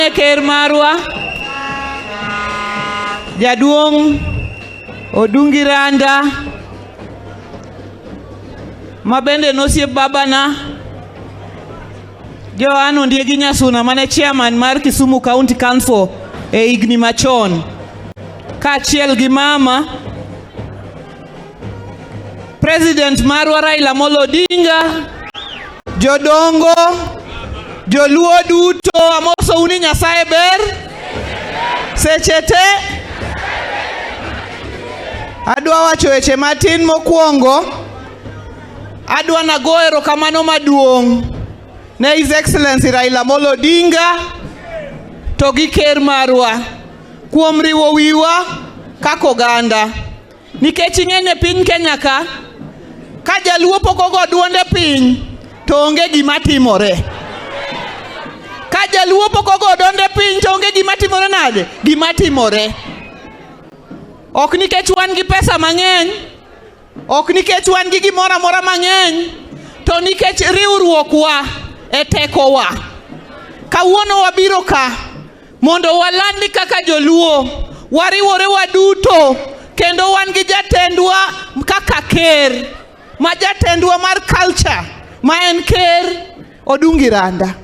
Ne ker marwa, jaduong' Odungi Randa, ma bende nosiep babana, Joan Ondiegi Nyasuna mane chairman mar Kisumu County Council e higni machon, kaachiel gi mama President marwa Raila Amolo Odinga, jodongo, joluo duto, amosou ni Nyasaye ber seche te. Adwa wacho weche matin. Mokwongo, adwa nago erokamano maduong' ne His Excellency Raila Amolo Odinga to gi ker marwa kuom riwo wiwa kaka oganda. Nikech ing'e piny Kenya ka, ka jaluo pok ogo duonde piny to onge gima timore. Ka jaluo pok ogo duonde piny to onge gima timore nade? Gima timore. Ok nikech wan gi pesa mang'eny, ok nikech wan gi gimoro amora mang'eny, to nikech riwruokwa e tekowa. Kawuono wabiro ka mondo waland ni kaka joluo wariwore waduto kendo wan gi jatendwa kaka ker ma jatendwa mar culture ma en Ker Odungi Randa.